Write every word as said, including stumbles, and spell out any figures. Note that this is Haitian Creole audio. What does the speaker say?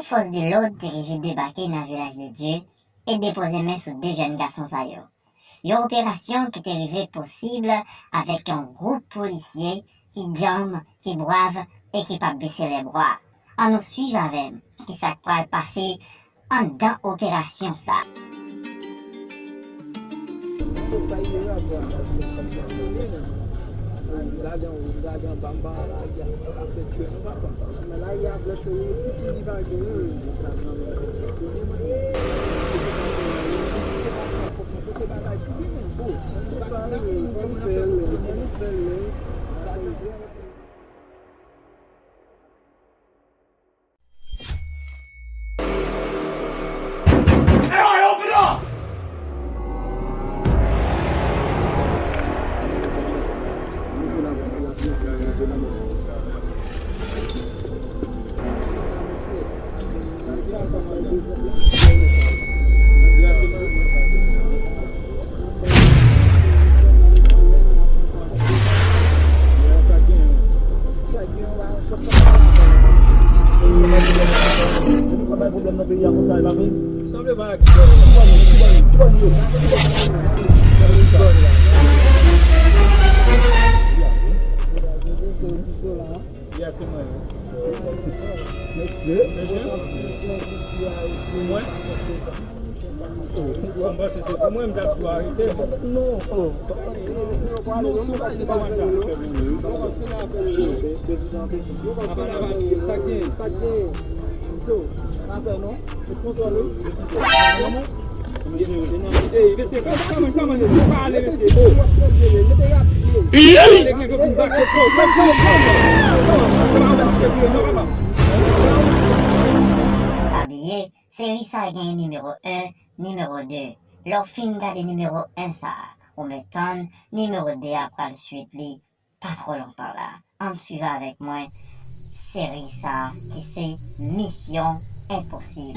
Fòs de lòd te rive debake nan Vilaj de Dye e depoze men sou de jèn gason sa yo. Yon operasyon ki te rive posib avèk yon gwoup polisye ki djanm, ki brav e ki p ap bese lèbra. Ann nou swiv avè m kisa k pral pase anndan operasyon sa. Mesye. Mesye. Pou mwen. Ou konn panse se pou mwen, m t ap tou arete. Non. Non, se pa li pa wata. Apa, apa, sa k gen? Sa k gen? Sa k gen? Sa k gen? Sa k gen? Pa bliye, seri sa genyen nimewo en, nimewo de. Lè w fin gade nimewo en sa a, ou mèt tann nimewo de a pral swit li pa twò lontan la. Ann swiv avèk mwen seri sa a ki se Misyon Enposib.